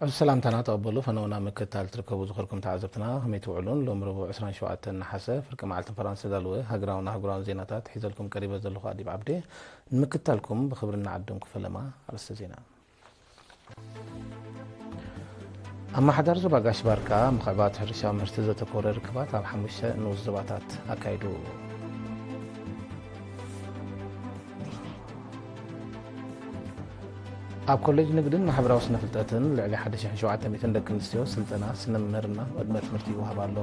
ዕዙዝ ሰላምታና ተቐበሉ። ፈነውና ምክትታል ትርከቡ ዝኸርኩም ተዓዘብትና፣ ከመይ ትውዕሉን? ሎሚ ረቡዕ ዕስራን ሸውዓተን ነሓሰ ፍርቂ መዓልቲ ፈራንስ ዝተዳለወ ሃገራውን ኣህጉራውን ዜናታት ሒዘልኩም ቀሪበ ዘለኹ ኣዲብ ዓብዴ። ንምክትታልኩም ብኽብሪ ንዓድምኩም ፈለማ። ኣርእስተ ዜና። ኣመሓዳሪ ዞባ ጋሽ ባርካ ምኽዕባት ሕርሻዊ ምህርቲ ዘተኮረ ርክባት ኣብ ሓሙሽተ ንኡስ ዞባታት ኣካይዱ። ኣብ ኮሌጅ ንግድን ማሕበራዊ ስነ ፍልጠትን ልዕሊ ሓደ ሽሕን ሸውዓተ ሚእትን ደቂ ኣንስትዮ ስልጠና ስነ ምምህርና ቅድመ ትምህርቲ ይወሃብ ኣሎ።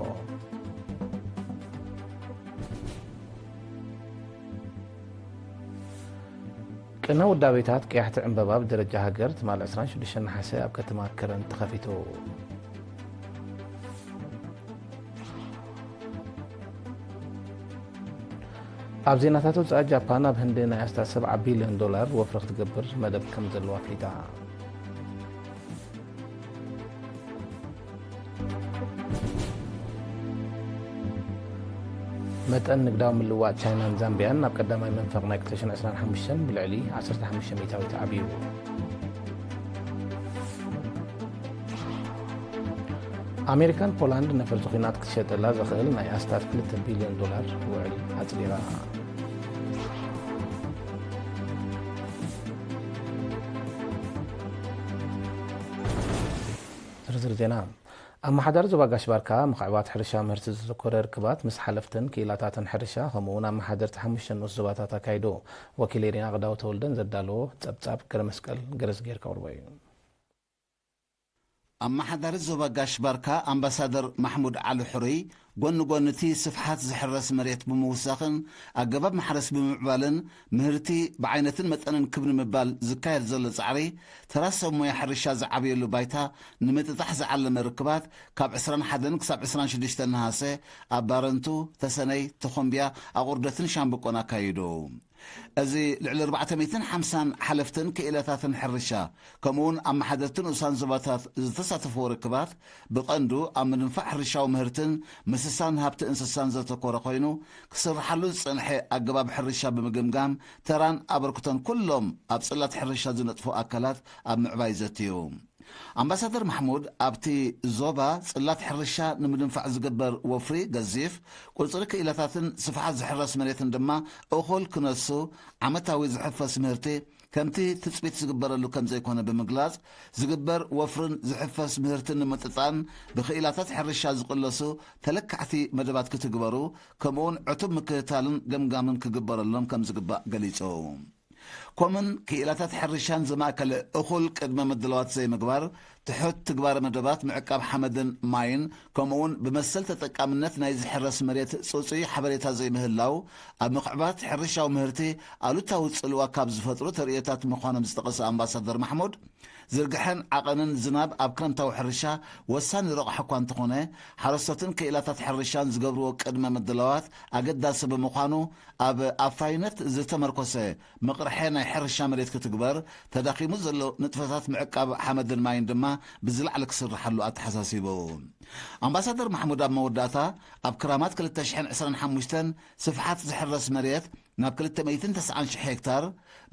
ቅነ ውዳቤታት ቅያሕቲ ዕምበባ ብደረጃ ሃገር ትማል ዕስራን ሽዱሽተን ነሓሰ ኣብ ከተማ ከረን ተኸፊቱ። ኣብ ዜናታት ወጻኢ፣ ጃፓን ኣብ ህንዲ ናይ ኣስታት ሰብዓ ቢልዮን ዶላር ወፍሪ ክትገብር መደብ ከም ዘለዋ ኣፍሊጣ። መጠን ንግዳዊ ምልውዋጥ ቻይናን ዛምቢያን ኣብ ቀዳማይ መንፈቕ ናይ ክልተ ሽሕን ዕስራን ሓሙሽተን ብልዕሊ ዓሰርተ ሓሙሽተ ሚእታዊት ዓብዩ። ኣሜሪካን ፖላንድ ነፈርቲ ኲናት ክትሸጠላ ዘኽእል ናይ ኣስታት ክልተ ቢልዮን ዶላር ውዕል ኣጽዲቓ። ዝርዝር ዜና። ኣመሓዳሪ ዞባ ጋሽ ባርካ ምኽዕባት ሕርሻ ምህርቲ ዘተኮረ ርክባት ምስ ሓለፍትን ክኢላታትን ሕርሻ ከምኡ እውን ኣመሓደርቲ ሓሙሽተ ንኡስ ዞባታት ኣካይዱ። ወኪል ኤሪና ኣቕዳው ተወልደን ዘዳለዎ ጸብጻብ ገረመስቀል ገረዝጌር ከቕርቦ እዩ። ኣመሓዳሪ ዞባ ጋሽ ባርካ ኣምባሳደር ማሕሙድ ዓሊ ሕሩይ፣ ጎኒ ጎኒ እቲ ስፍሓት ዝሕረስ መሬት ብምውሳኽን ኣገባብ ማሕረስ ብምምዕባልን ምህርቲ ብዓይነትን መጠንን ክብ ንምባል ዝካየድ ዘሎ ጻዕሪ፣ ተራ ሰብ ሞያ ሕርሻ ዝዓብየሉ ባይታ ንምጥጣሕ ዝዓለመ ርክባት ካብ ዕስራን ሓደን ክሳብ ዕስራን ሽዱሽተን ነሃሰ ኣብ ባረንቱ፣ ተሰነይ፣ ተኾምብያ፣ ኣቑርደትን ሻምብቆን ኣካይዱ። እዚ ልዕሊ ኣርባዕተ ሚእትን ሓምሳን ሓለፍትን ክኢላታትን ሕርሻ፣ ከምኡውን ኣመሓደርቲ ንኡሳን ዞባታት ዝተሳተፍዎ ርክባት፣ ብቐንዱ ኣብ ምድንፋዕ ሕርሻዊ ምህርትን ምስሳን ሃብቲ እንስሳን ዘተኮረ ኮይኑ፣ ክስርሓሉ ዝጸንሐ ኣገባብ ሕርሻ ብምግምጋም፣ ተራን ኣበርክቶን ኩሎም ኣብ ጽላት ሕርሻ ዝነጥፉ ኣካላት ኣብ ምዕባይ ዘትዩ። ኣምባሳደር ማሕሙድ፣ ኣብቲ ዞባ ጽላት ሕርሻ ንምድንፋዕ ዝግበር ወፍሪ ገዚፍ፣ ቁጽሪ ክኢላታትን ስፍሓት ዝሕረስ መሬትን ድማ እኹል ክነሱ፣ ዓመታዊ ዝሕፈስ ምህርቲ ከምቲ ትጽቢት ዝግበረሉ ከም ዘይኮነ ብምግላጽ፣ ዝግበር ወፍርን ዝሕፈስ ምህርትን ንምጥጣን ብክኢላታት ሕርሻ ዝቕለሱ ተለካዕቲ መደባት ክትግበሩ፣ ከምኡውን ዕቱብ ምክትታልን ገምጋምን ክግበረሎም ከም ዝግባእ ገሊጹ። ኮምን ክኢላታት ሕርሻን ዘማእከለ እኹል ቅድመ ምድላዋት ዘይምግባር፣ ትሑት ትግባረ መደባት ምዕቃብ ሓመድን ማይን፣ ከምኡውን ብመሰል ተጠቃምነት ናይ ዝሕረስ መሬት ጽጹይ ሓበሬታ ዘይምህላው፣ ኣብ ምኽዕባት ሕርሻዊ ምህርቲ ኣሉታዊ ጽልዋ ካብ ዝፈጥሩ ተርእዮታት ምዃኖም ዝጠቐሰ ኣምባሳደር ማሕሙድ፣ ዝርግሐን ዓቐንን ዝናብ ኣብ ክረምታዊ ሕርሻ ወሳኒ ረቑሓ እኳ እንተኾነ፣ ሓረስቶትን ክኢላታት ሕርሻን ዝገብርዎ ቅድመ ምድላዋት ኣገዳሲ ብምዃኑ፣ ኣብ ኣፍራይነት ዝተመርኮሰ ምቕርሐ ናይ ሕርሻ መሬት ክትግበር፣ ተዳኺሙ ዘሎ ንጥፈታት ምዕቃብ ሓመድን ማይን ድማ ብዝላዕሊ ክስርሓሉ ኣተሓሳሲቡ። ኣምባሳደር ማሕሙድ ኣብ መወዳእታ፣ ኣብ ክራማት ክልተ ሽሕን ዕስራን ሓሙሽተን ስፍሓት ዝሕረስ መሬት ናብ ክልተ ሚእትን ተስዓን ሽሕ ሄክታር፣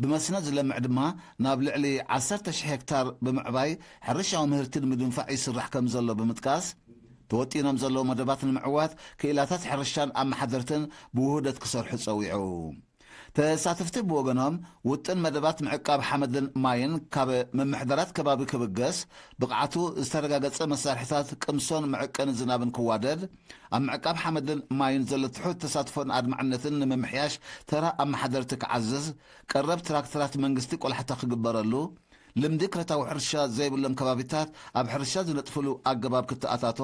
ብመስኖ ዝለምዕ ድማ ናብ ልዕሊ ዓሰርተ ሽሕ ሄክታር ብምዕባይ ሕርሻዊ ምህርቲ ንምድንፋዕ ይስራሕ ከም ዘሎ ብምጥቃስ፣ ተወጢኖም ዘለዉ መደባት ንምዕዋት ክኢላታት ሕርሻን ኣመሓደርትን ብውህደት ክሰርሑ ጸዊዑ። ተሳተፍቲ ብወገኖም፣ ውጥን መደባት ምዕቃብ ሓመድን ማይን ካብ ምምሕዳራት ከባቢ ክብገስ፣ ብቕዓቱ ዝተረጋገጸ መሳርሒታት ቅምሶን መዕቀኒ ዝናብን ክዋደድ፣ ኣብ ምዕቃብ ሓመድን ማይን ዘሎ ትሑት ተሳትፎን ኣድማዕነትን ንምምሕያሽ ተራ ኣመሓደርቲ ክዓዝዝ፣ ቀረብ ትራክተራት መንግስቲ ቆላሕታ ክግበረሉ፣ ልምዲ ክረታዊ ሕርሻ ዘይብሎም ከባቢታት ኣብ ሕርሻ ዝነጥፍሉ ኣገባብ ክተኣታቶ፣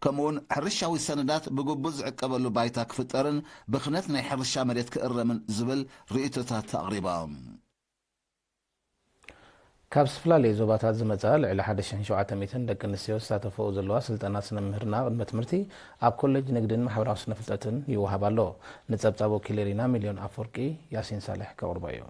ከምኡውን ሕርሻዊ ሰነዳት ብግቡእ ዝዕቀበሉ ባይታ ክፍጠርን ብኽነት ናይ ሕርሻ መሬት ክእረምን ዝብል ርእይቶታት ኣቕሪቦም። ካብ ዝተፈላለዩ ዞባታት ዝመጻ ልዕሊ ሓደ ሽሕን ሸውዓተ ሚእትን ደቂ ኣንስትዮ ዝሳተፈኦ ዘለዋ ስልጠና ስነ ምህርና ቅድመ ትምህርቲ ኣብ ኮሌጅ ንግድን ማሕበራዊ ስነ ፍልጠትን ይወሃብ ኣሎ። ንጸብጻብ ወኪል ኤሪና ሚልዮን ኣፈወርቂ፣ ያሲን ሳልሕ ከቕርቦ እዩ።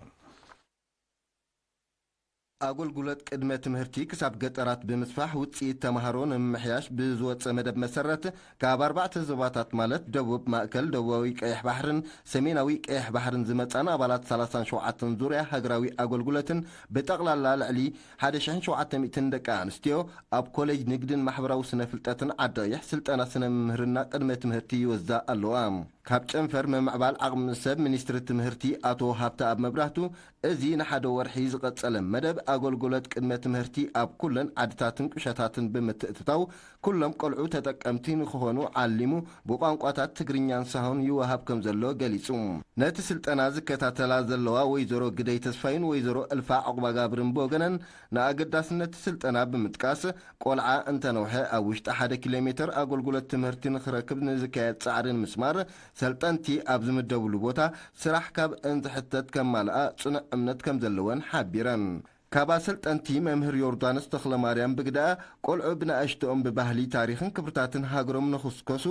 ኣገልግሎት ቅድመ ትምህርቲ ክሳብ ገጠራት ብምስፋሕ ውፅኢት ተምሃሮ ንምምሕያሽ ብዝወፀ መደብ መሰረት ካብ ኣርባዕተ ዞባታት ማለት ደቡብ፣ ማእከል፣ ደቡባዊ ቀይሕ ባሕርን ሰሜናዊ ቀይሕ ባሕርን ዝመፃን ኣባላት ሰላሳን ሸውዓተን ዙርያ ሃገራዊ ኣገልግሎትን ብጠቕላላ ልዕሊ ሓደ ሽሕን ሸውዓተ ሚእትን ደቂ ኣንስትዮ ኣብ ኮሌጅ ንግድን ማሕበራዊ ስነ ፍልጠትን ዓዲ ቀይሕ ስልጠና ስነ ምምህርና ቅድመ ትምህርቲ ይወዛ ኣለዋ። ካብ ጨንፈር ምምዕባል ዓቕሚ ሰብ ሚኒስትሪ ትምህርቲ ኣቶ ሃብተኣብ መብራህቱ፣ እዚ ንሓደ ወርሒ ዝቐጸለ መደብ ኣገልግሎት ቅድመ ትምህርቲ ኣብ ኩለን ዓድታትን ቁሸታትን ብምትእትታው ኩሎም ቆልዑ ተጠቀምቲ ንክኾኑ ዓሊሙ ብቋንቋታት ትግርኛን ሳሆን ይወሃብ ከም ዘሎ ገሊጹ። ነቲ ስልጠና ዝከታተላ ዘለዋ ወይዘሮ ግደይ ተስፋይን ወይዘሮ እልፋ ዕቑባጋብርን ብወገነን ንኣገዳስነት ስልጠና ብምጥቃስ፣ ቆልዓ እንተነውሐ ኣብ ውሽጢ ሓደ ኪሎ ሜተር ኣገልግሎት ትምህርቲ ንክረክብ ንዝካየድ ጻዕሪ ንምስማር ሰልጠንቲ ኣብ ዝምደብሉ ቦታ ስራሕ ካብ እንዝሕተት ከማልኣ ጽኑዕ እምነት ከም ዘለወን ሓቢረን። ካብ ኣሰልጠንቲ መምህር ዮርዳኖስ ተኽለማርያም ብግደኣ፣ ቆልዑ ብንኣሽትኦም ብባህሊ፣ ታሪኽን ክብርታትን ሃገሮም ንኽስከሱ፣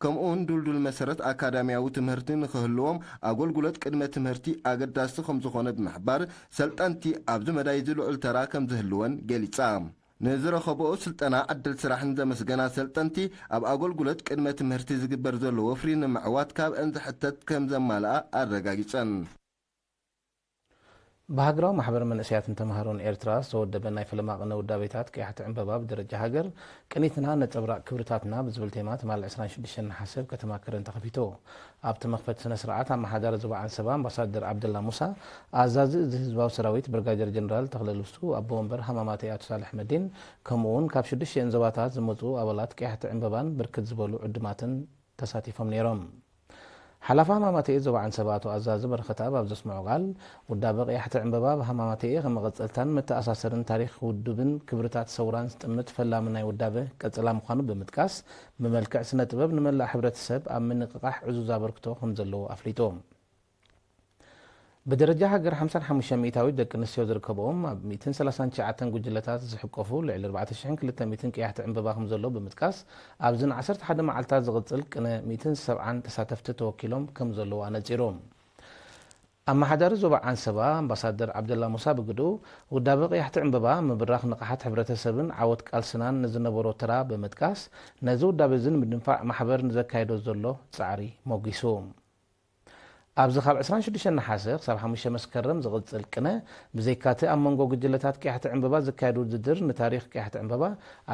ከምኡውን ዱልዱል መሰረት ኣካዳሚያዊ ትምህርቲ ንኽህልዎም ኣገልግሎት ቅድመ ትምህርቲ ኣገዳሲ ከም ዝኾነ ብምሕባር፣ ሰልጠንቲ ኣብዚ መዳይ እዚ ልዑል ተራ ከም ዝህልወን ገሊጻ። ንዝረኸብኦ ስልጠና ዕድል ስራሕን ዘመስገና ሰልጠንቲ፣ ኣብ ኣገልግሎት ቅድመ ትምህርቲ ዝግበር ዘሎ ወፍሪ ንምዕዋት ካብ እንዝሕተት ከም ዘማልኣ ኣረጋጊጸን። ብሃገራዊ ማሕበር መንእሰያትን ተምሃሮን ኤርትራ ዝተወደበ ናይ ፈለማ ቅነ ውዳቤታት ቀያሕቲ ዕምበባ ብደረጃ ሃገር ቅኒትና ነጸብራቕ ክብርታትና ብዝብል ቴማ ትማሊ ዕስራን ሽዱሽተን ነሓሰ ኣብ ከተማ ከረን ተኸፊቱ። ኣብቲ መኽፈቲ ስነ ስርዓት ኣመሓዳሪ ዞባ ዓንሰባ ኣምባሳደር ዓብደላ ሙሳ፣ ኣዛዚ እዚ ህዝባዊ ሰራዊት ብርጋዴር ጀነራል ተኽለ ልብሱ፣ ኣቦ ወንበር ሃማማተይ ኣቶ ሳልሕ መዲን፣ ከምኡ እውን ካብ ሽዱሽተን ዞባታት ዝመጹ ኣባላት ቀያሕቲ ዕምበባን ብርክት ዝበሉ ዕዱማትን ተሳቲፎም ነይሮም። ሓላፊ ሃማማተኤ ዞባ ዓንሰባ ኣቶ ኣዛዚ በረኸትኣብ ኣብ ዘስምዖ ቃል፣ ውዳበ ቀያሕቲ ዕምበባ ኣብ ሃማማተኤ ከም መቐጸልታን መተኣሳሰርን ታሪኽ ውድብን ክብርታት ሰውራን ዝጥምት ፈላሚ ናይ ውዳበ ቀጸላ ምዃኑ ብምጥቃስ፣ ብመልክዕ ስነ ጥበብ ንመላእ ሕብረተሰብ ኣብ ምንቕቓሕ ዕዙዝ ኣበርክቶ ከም ዘለዎ ኣፍሊጡ። ብደረጃ ሃገር ሓምሳን ሓሙሽተ ሚእታዊት ደቂ ኣንስትዮ ዝርከብኦም ኣብ ሚእትን ሰላሳን ትሽዓተን ጉጅለታት ዝሕቆፉ ልዕሊ ኣርባዕተ ሽሕን ክልተ ሚእትን ቀያሕቲ ዕምበባ ከም ዘሎ ብምጥቃስ፣ ኣብዚ ንዓሰርተ ሓደ መዓልታት ዝቕጽል ቅነ ሚእትን ሰብዓን ተሳተፍቲ ተወኪሎም ከም ዘለዉ ኣነጺሩ። ኣመሓዳሪ ዞባ ዓንሰባ ኣምባሳደር ዓብደላ ሙሳ ብግድኡ፣ ውዳበ ቀያሕቲ ዕምበባ ምብራኽ ንቕሓት ሕብረተሰብን ዓወት ቃልስናን ንዝነበሮ ተራ ብምጥቃስ፣ ነዚ ውዳበ እዚ ንምድንፋዕ ማሕበር ንዘካየዶ ዘሎ ጻዕሪ ሞጒሱ። ኣብዚ ካብ ዕስራን ሽዱሽተን ነሓሰ ክሳብ ሓሙሽተ መስከረም ዝቕጽል ቅነ፣ ብዘይካቲ ኣብ መንጎ ጉጅለታት ቅያሕቲ ዕምበባ ዝካየድ ውድድር ንታሪኽ ቅያሕቲ ዕምበባ፣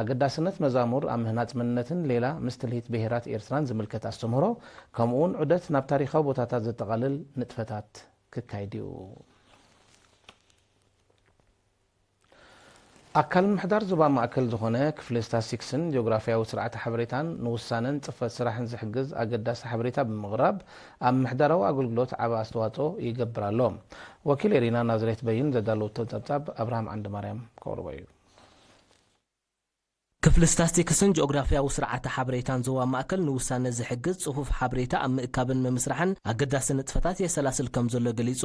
ኣገዳስነት መዛሙር ኣብ ምህናጽ መንነትን ሌላ ምስ ትልሂት ብሄራት ኤርትራን ዝምልከት ኣስተምህሮ፣ ከምኡውን ዑደት ናብ ታሪኻዊ ቦታታት ዘጠቓልል ንጥፈታት ክካየድ እዩ። ኣካል ምምሕዳር ዞባ ማእከል ዝኾነ ክፍሊ ስታትስቲክስን ጂኦግራፍያዊ ስርዓተ ሓበሬታን ንውሳነን ጽፈት ስራሕን ዝሕግዝ ኣገዳሲ ሓበሬታ ብምቕራብ ኣብ ምምሕዳራዊ ኣገልግሎት ዓቢ ኣስተዋጽኦ ይገብር ኣሎ። ወኪል ኤሪና ናዝሬት በዩን ዘዳለወቶ ጸብጻብ ኣብርሃም ዓንደማርያም ከቕርቦ እዩ። ክፍሊ ስታትስቲክስን ጂኦግራፍያዊ ስርዓተ ሓበሬታን ዞባ ማእከል ንውሳነ ዝሕግዝ ጽፉፍ ሓበሬታ ኣብ ምእካብን ምምስራሕን ኣገዳሲ ንጥፈታት የሰላስል ከም ዘሎ ገሊጹ።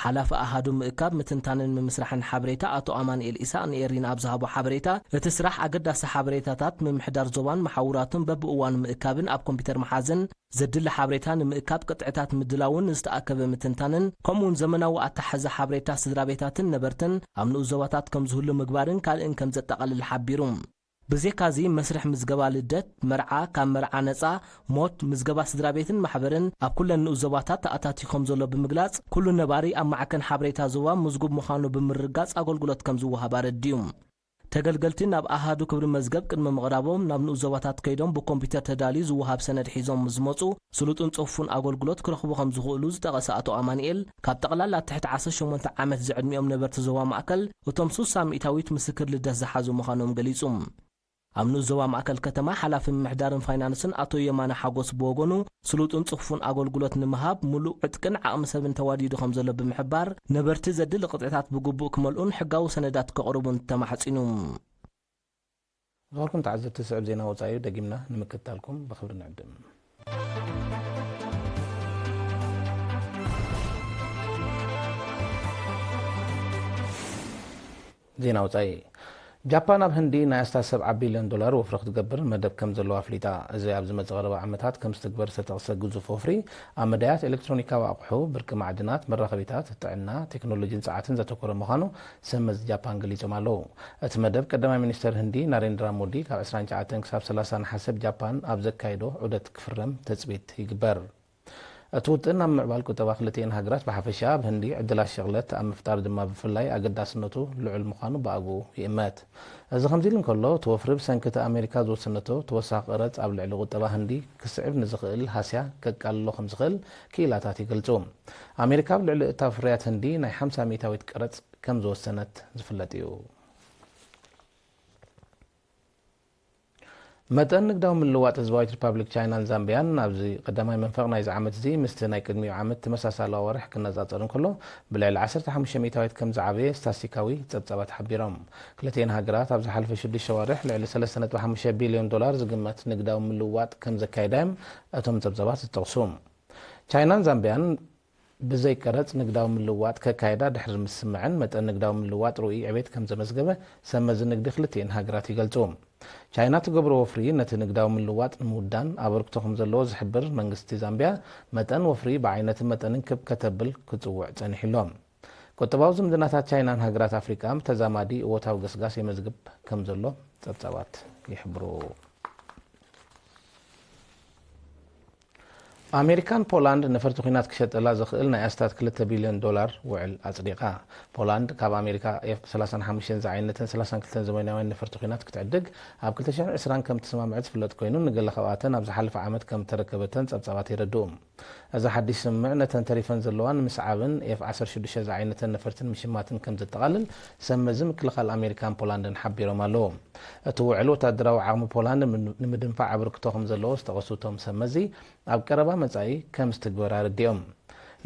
ሓላፊ ኣሃዱ ምእካብ፣ ምትንታንን ምምስራሕን ሓበሬታ ኣቶ ኣማኑኤል ኢሳቕ ንኤሪና ኣብ ዝሃቦ ሓበሬታ፣ እቲ ስራሕ ኣገዳሲ ሓበሬታታት ምምሕዳር ዞባን መሓውራቱን በብእዋኑ ምእካብን ኣብ ኮምፒተር ምሓዝን፣ ዘድሊ ሓበሬታ ንምእካብ ቅጥዕታት ምድላውን ዝተኣከበ ምትንታንን፣ ከምኡውን ዘመናዊ ኣተሓሕዛ ሓበሬታ ስድራ ቤታትን ነበርትን ኣብ ንኡስ ዞባታት ከም ዝህሉ ምግባርን ካልእን ከም ዘጠቓልል ሓቢሩ። ብዘይካዚ፣ መስርሕ ምዝገባ ልደት፣ መርዓ፣ ካብ መርዓ ነጻ፣ ሞት፣ ምዝገባ ስድራ ቤትን ማሕበርን ኣብ ኩለን ንኡስ ዞባታት ተኣታትዩ ከም ዘሎ ብምግላጽ፣ ኩሉ ነባሪ ኣብ ማዕከን ሓበሬታ ዞባ ምዝጉብ ምዃኑ ብምርግጋጽ ኣገልግሎት ከም ዝወሃብ ኣረዲኡ። ተገልገልቲ ናብ ኣሃዱ ክብሪ መዝገብ ቅድሚ ምቕራቦም፣ ናብ ንኡስ ዞባታት ከይዶም ብኮምፒተር ተዳልዩ ዝወሃብ ሰነድ ሒዞም ምስ ዝመጹ፣ ስሉጥን ጽፉን ኣገልግሎት ክረኽቡ ከም ዝኽእሉ ዝጠቐሰ ኣቶ ኣማኑኤል፣ ካብ ጠቕላላ ትሕቲ ዓሰርተ ሸሞንተ ዓመት ዝዕድሚኦም ነበርቲ ዞባ ማእከል፣ እቶም ስሳ ሚእታዊት ምስክር ልደት ዝሓዙ ምዃኖም ገሊጹ። ኣብ ንኡስ ዞባ ማእከል ከተማ ሓላፊ ምምሕዳርን ፋይናንስን ኣቶ የማነ ሓጎስ ብወገኑ፣ ስሉጥን ጽፉን ኣገልግሎት ንምሃብ ምሉእ ዕጥቅን ዓቕሚ ሰብን ተዋዲዱ ከም ዘሎ ብምሕባር፣ ነበርቲ ዘድሊ ቅጥዕታት ብግቡእ ክመልኡን ሕጋዊ ሰነዳት ከቕርቡን ተማሕጺኑ። ዝኸበርኩም ተዓዘብቲ፣ ዝስዕብ ዜና ወጻኢ እዩ፣ ደጊምና ንምክትታልኩም ብኽብሪ ንዕድም። ዜና ወጻኢ። ጃፓን ኣብ ህንዲ ናይ ኣስታት ሰብዓ ቢልዮን ዶላር ወፍሪ ክትገብር መደብ ከም ዘለዋ ኣፍሊጣ። እዚ ኣብ ዝመጽእ ቀረባ ዓመታት ከም ዝትግበር ዝተጠቕሰ ግዙፍ ወፍሪ፣ ኣብ መዳያት ኤሌክትሮኒካዊ ኣቑሑ፣ ብርቂ ማዕድናት፣ መራኸቢታት፣ ጥዕና፣ ቴክኖሎጂን ጸዓትን ዘተኮረ ምዃኑ ሰብ መዚ ጃፓን ገሊጾም ኣለዉ። እቲ መደብ ቀዳማይ ሚኒስተር ህንዲ ናሬንድራ ሞዲ ካብ ዕስራን ትሽዓተን ክሳብ ሰላሳ ነሓሰ ኣብ ጃፓን ኣብ ዘካየዶ ዑደት ክፍረም ትጽቢት ይግበር። እቲ ውጥን ኣብ ምዕባል ቁጠባ ክልቲኤን ሃገራት ብሓፈሻ፣ ኣብ ህንዲ ዕድላት ሸቕለት ኣብ ምፍጣር ድማ ብፍላይ ኣገዳስነቱ ልዑል ምዃኑ ብኣግኡ ይእመት። እዚ ከምዚ ኢሉ እንከሎ፣ እቲ ወፍሪ ብሰንኪ እቲ ኣሜሪካ ዝወሰነቶ ተወሳኺ ቀረጽ ኣብ ልዕሊ ቁጠባ ህንዲ ክስዕብ ንዝኽእል ሃስያ ከቃልሎ ከም ዝኽእል ክኢላታት ይገልጹ። ኣሜሪካ ኣብ ልዕሊ እታው ፍርያት ህንዲ ናይ ሓምሳ ሚእታዊት ቀረጽ ከም ዝወሰነት ዝፍለጥ እዩ። መጠን ንግዳዊ ምልውዋጥ ህዝባዊት ሪፓብሊክ ቻይናን ዛምቢያን ኣብዚ ቀዳማይ መንፈቕ ናይዚ ዓመት እዚ ምስቲ ናይ ቅድሚኡ ዓመት ተመሳሳሊ ኣዋርሕ ክነጻጸር እንከሎ፣ ብልዕሊ ዓሰርተ ሓሙሽተ ሚእታዊት ከም ዝዓበየ ስታስቲካዊ ጸብጻባት ሓቢሮም። ክልቲኤን ሃገራት ኣብ ዝሓለፈ ሽዱሽተ ኣዋርሕ ልዕሊ ሰለስተ ነጥቢ ሓሙሽተ ቢልዮን ዶላር ዝግመት ንግዳዊ ምልውዋጥ ከም ዘካየዳ እዮም እቶም ጸብጻባት ዝጠቕሱ። ቻይናን ዛምቢያን ብዘይ ቀረጽ ንግዳዊ ምልውዋጥ ከካየዳ ድሕሪ ምስምዐን፣ መጠን ንግዳዊ ምልውዋጥ ርኡይ ዕቤት ከም ዘመዝገበ ሰብ መዚ ንግዲ ክልቲኤን ሃገራት ይገልጹ። ቻይና ትገብሮ ወፍሪ ነቲ ንግዳዊ ምልውዋጥ ንምውዳን ኣበርክቶ ከም ዘለዎ ዝሕብር መንግስቲ ዛምቢያ፣ መጠን ወፍሪ ብዓይነትን መጠንን ክብ ከተብል ክጽውዕ ጸኒሑ ኣሎ። ቁጠባዊ ዝምድናታት ቻይናን ሃገራት ኣፍሪቃ ብተዛማዲ እወታዊ ገስጋስ የመዝግብ ከም ዘሎ ጸብጻባት ይሕብሩ። ኣሜሪካን ፖላንድ ነፈርቲ ኲናት ክሸጠላ ዝኽእል ናይ ኣስታት ክልተ ቢልዮን ዶላር ውዕል ኣጽዲቓ። ፖላንድ ካብ ኣሜሪካ ኤፍ ሰላሳን ሓሙሽተን ዝዓይነተን ሰላሳን ክልተን ዘመናውያን ነፈርቲ ኲናት ክትዕድግ ኣብ ክልተ ሽሕን ዕስራን ከም እተሰማምዐት ዝፍለጥ ኮይኑ፣ ንገለ ካብኣተን ኣብ ዝሓለፈ ዓመት ከም እተረከበተን ጸብጻባት የረድኡ። እዚ ሓድሽ ስምምዕ ነተን ተሪፈን ዘለዋ ንምስዓብን ኤፍ ዓሰርተ ሽዱሽተ ዝዓይነተን ነፈርትን ምሽማትን ከም ዘጠቓልል ሰብ መዚ ምክልኻል ኣሜሪካን ፖላንድን ሓቢሮም ኣለዉ። እቲ ውዕል ወታደራዊ ዓቕሚ ፖላንድ ንምድንፋዕ ኣበርክቶ ከም ዘለዎ ዝጠቐሱ እቶም ሰብ መዚ፣ ኣብ ቀረባ መጻኢ ከም ዝትግበር ኣረዲኦም።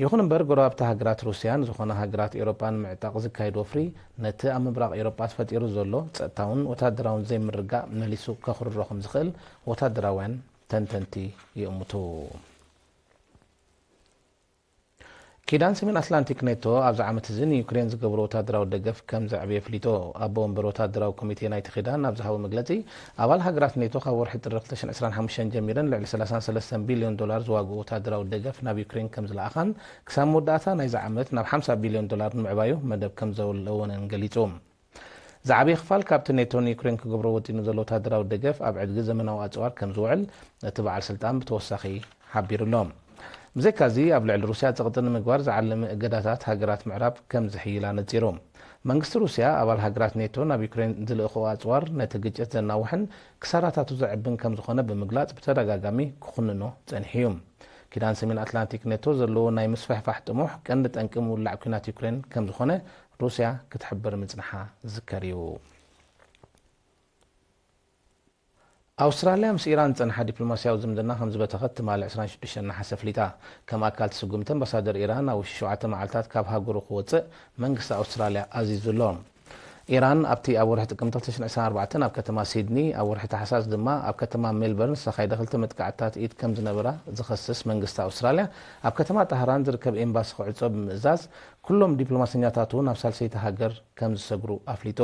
ይኹን እምበር፣ ጎረባብቲ ሃገራት ሩስያ ንዝኾና ሃገራት ኤውሮጳ ንምዕጣቕ ዝካየድ ወፍሪ፣ ነቲ ኣብ ምብራቕ ኤውሮጳ ተፈጢሩ ዘሎ ጸጥታውን ወታደራውን ዘይምርግጋእ መሊሱ ከኹርሮ ከም ዝኽእል ወታደራውያን ተንተንቲ ይእምቱ። ኪዳን ሰሜን ኣትላንቲክ ኔቶ ኣብዚ ዓመት እዚ ንዩክሬን ዝገብሮ ወታደራዊ ደገፍ ከም ዘዕበየ ኣፍሊጡ። ኣቦ ወንበር ወታደራዊ ኮሚቴ ናይቲ ኪዳን ኣብ ዝሃቦ መግለጺ፣ ኣባል ሃገራት ኔቶ ካብ ወርሒ ጥሪ ክልተ ሽሕን ዕስራን ሓሙሽተን ጀሚረን ልዕሊ ሰላሳን ሰለስተን ቢልዮን ዶላር ዝዋግኡ ወታደራዊ ደገፍ ናብ ዩክሬን ከም ዝለኣኻን ክሳብ መወዳእታ ናይዚ ዓመት ናብ ሓምሳ ቢልዮን ዶላር ንምዕባዩ መደብ ከም ዘለወንን ገሊጹ። ዝዓበየ ክፋል ካብቲ ኔቶ ንዩክሬን ክገብሮ ወጢኑ ዘሎ ወታደራዊ ደገፍ ኣብ ዕድጊ ዘመናዊ ኣጽዋር ከም ዝውዕል እቲ በዓል ስልጣን ብተወሳኺ ሓቢሩ ኣሎ። ብዘይካዚ፣ ኣብ ልዕሊ ሩስያ ጸቕጢ ንምግባር ዝዓለመ እገዳታት ሃገራት ምዕራብ ከም ዝሕይላ ነጺሩ። መንግስቲ ሩስያ፣ ኣባል ሃገራት ኔቶ ናብ ዩክሬን ዝልእኽኦ ኣጽዋር ነቲ ግጭት ዘናውሕን ክሳራታቱ ዘዕብን ከም ዝኾነ ብምግላጽ ብተደጋጋሚ ክኹንኖ ጸኒሑ እዩ። ኪዳን ሰሜን ኣትላንቲክ ኔቶ ዘለዎ ናይ ምስፍሕፋሕ ጥሙሕ ቀንዲ ጠንቂ ምውላዕ ኲናት ዩክሬን ከም ዝኾነ ሩስያ ክትሕብር ምጽንሓ ዝዝከር እዩ። ኣውስትራልያ ምስ ኢራን ዝጸንሓ ዲፕሎማስያዊ ዝምድና ከም ዝበተኸት ትማሊ ዕስራን ሽዱሽተን ነሓሰ ኣፍሊጣ። ከም ኣካል እቲ ስጉምቲ፣ ኣምባሳደር ኢራን ኣብ ውሽጢ ሸውዓተ መዓልታት ካብ ሃገሩ ክወጽእ መንግስቲ ኣውስትራልያ ኣዚዙ ኣሎ። ኢራን ኣብቲ ኣብ ወርሒ ጥቅምቲ ክልተ ሽሕን ዕስራን ኣርባዕተን ኣብ ከተማ ሲድኒ፣ ኣብ ወርሒ ታሕሳስ ድማ ኣብ ከተማ ሜልበርን ዝተኻየደ ክልተ መጥቃዕትታት ኢድ ከም ዝነበራ ዝኸስስ መንግስቲ ኣውስትራልያ፣ ኣብ ከተማ ጣህራን ዝርከብ ኤምባሲ ክዕጾ ብምእዛዝ፣ ኩሎም ዲፕሎማሰኛታቱ ናብ ሳልሰይቲ ሃገር ከም ዝሰግሩ ኣፍሊጡ።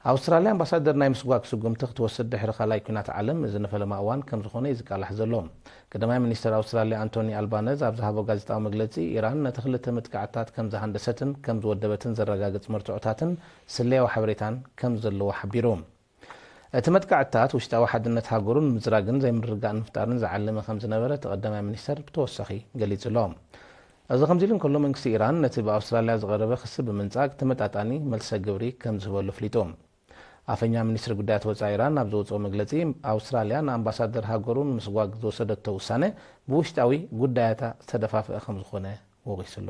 ኣውስትራልያ ኣምባሳደር ናይ ምስጓግ ስጉምቲ ክትወስድ ድሕሪ ካልኣይ ኲናት ዓለም እዚ ንፈለማ እዋን ከም ዝኾነ እዩ ዝቃላሕ ዘሎ። ቀዳማይ ሚኒስተር ኣውስትራልያ ኣንቶኒ ኣልባነዝ ኣብ ዝሃቦ ጋዜጣዊ መግለጺ፣ ኢራን ነቲ ክልተ መጥቃዕትታት ከም ዝሃንደሰትን ከም ዝወደበትን ዘረጋግጽ መርትዖታትን ስለያዊ ሓበሬታን ከም ዘለዎ ሓቢሩ። እቲ መጥቃዕትታት ውሽጣዊ ሓድነት ሃገሩ ንምዝራግን ዘይምርግጋእ ንምፍጣርን ዝዓለመ ከም ዝነበረ እቲ ቀዳማይ ሚኒስተር ብተወሳኺ ገሊጹ ኣሎ። እዚ ከምዚ ኢሉ እንከሎ፣ መንግስቲ ኢራን ነቲ ብኣውስትራልያ ዝቐረበ ክሲ ብምንጻግ ተመጣጣኒ መልሰ ግብሪ ከም ዝህበሉ ኣፍሊጡ። ኣፈኛ ሚኒስትሪ ጉዳያት ወጻኢ ኢራን ኣብ ዘውጽኦ መግለጺ፣ ኣውስትራልያ ንኣምባሳደር ሃገሩ ንምስጓግ ዝወሰደቶ ውሳነ ብውሽጣዊ ጉዳያታ ዝተደፋፍአ ከም ዝኾነ ወቒሱ ኣሎ።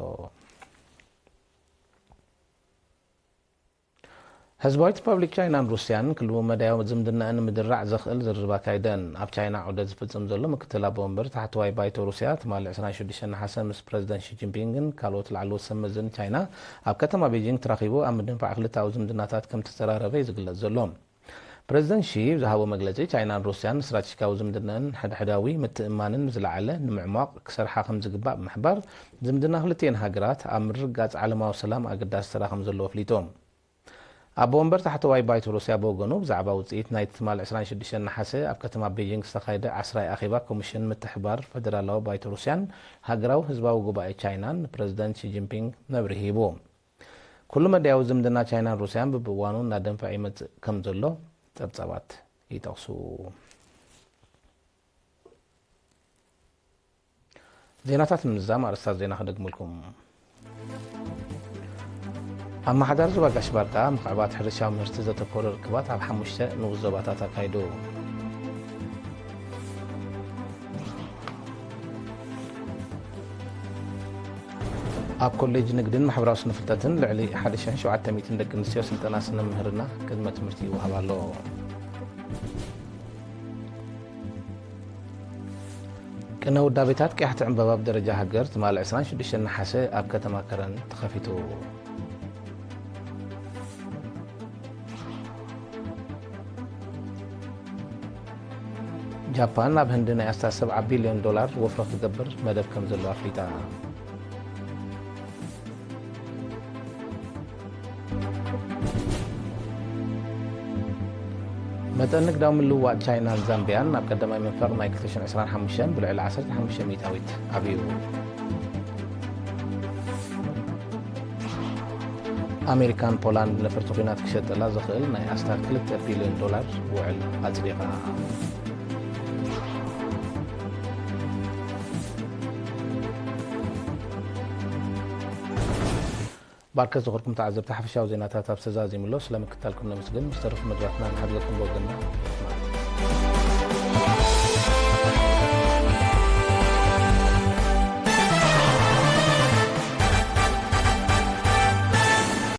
ህዝባዊት ሪፓብሊክ ቻይናን ሩስያን ክልተ መዳያዊ ዝምድናኣን ንምድራዕ ዘኽእል ዝርርብ ኣካይደን። ኣብ ቻይና ዑደት ዝፍጽም ዘሎ ምክትል ኣቦ ወንበር ታሕተዋይ ባይቶ ሩስያ፣ ትማሊ ዕስራን ሽዱሽተን ነሓሰ ምስ ፕረዚደንት ሺ ጂንፒንግን ካልኦት ላዕለዎት ሰብ መዝን ቻይና ኣብ ከተማ ቤጂንግ ተራኺቡ ኣብ ምድንፋዕ ክልተኣዊ ዝምድናታት ከም ተዘራረበ እዩ ዝግለጽ ዘሎ። ፕረዚደንት ሺ ዝሃቦ መግለጺ፣ ቻይናን ሩስያን ስትራቴጂካዊ ዝምድናኣን ሕድሕዳዊ ምትእምማንን ብዝለዓለ ንምዕሟቕ ክሰርሓ ከም ዝግባእ ብምሕባር፣ ዝምድና ክልቲኤን ሃገራት ኣብ ምርግጋጽ ዓለማዊ ሰላም ኣገዳሲ ተራ ከም ዘለዎ ኣፍሊጡ። ኣቦ ወንበር ታሕተዋይ ባይቶ ሩስያ ብወገኑ፣ ብዛዕባ ውጽኢት ናይቲ ትማል ዕስራን ሽዱሽተን ነሓሰ ኣብ ከተማ ቤጂንግ ዝተኻየደ ዓስራይ ኣኼባ ኮሚሽን ምትሕብባር ፈደራላዊ ባይቶ ሩስያን ሃገራዊ ህዝባዊ ጉባኤ ቻይናን ንፕረዚደንት ሺ ጂንፒንግ መብርሂ ሂቡ። ኩሉ መዳያዊ ዝምድና ቻይናን ሩስያን ብብእዋኑ እናደንፈዐ ይመጽእ ከም ዘሎ ጸብጻባት ይጠቕሱ። ዜናታት ንምዝዛም ኣርእስታት ዜና ክደግመልኩም። ኣመሓዳሪ ዞባ ጋሽ ባርካ ምኽዕባት ሕርሻዊ ምህርቲ ዘተኮረ ርክባት ኣብ ሓሙሽተ ንኡስ ዞባታት ኣካይዱ። ኣብ ኮሌጅ ንግድን ማሕበራዊ ስነ ፍልጠትን ልዕሊ ሓደ ሽሕን ሸውዓተ ሚእትን ደቂ ኣንስትዮ ስልጠና ስነ ምህርና ቅድመ ትምህርቲ ይወሃብ ኣሎ። ቅነ ውዳቤታት ቅያሕቲ ዕምበባ ብደረጃ ሃገር ትማሊ ዕስራን ሽዱሽተን ነሓሰ ኣብ ከተማ ከረን ተኸፊቱ። ጃፓን ናብ ህንዲ ናይ ኣስታት ሰብዓ ቢልዮን ዶላር ወፍሪ ክትገብር መደብ ከም ዘሎ ኣፍሊጣ። መጠን ንግዳዊ ምልውዋጥ ቻይናን ዛምቢያን ኣብ ቀዳማይ መንፈቕ ናይ ክልተ ሽሕን ዕስራን ሓሙሽተን ብልዕሊ ዓሰርተ ሓሙሽተ ሚእታዊት ዓብዩ። ኣሜሪካን ፖላንድ ነፈርቲ ኲናት ክሸጠላ ዝኽእል ናይ ኣስታት ክልተ ቢልዮን ዶላር ውዕል ኣጽዲቓ። ባርከት ዝኾርኩም ተዓዘብቲ፣ ሓፈሻዊ ዜናታት ኣብ ዝተዛዚሙሎ ስለ ምክታልኩም ነመስግን። ምስ ተረፉ መድባትና ንሓድገኩም ብወገንና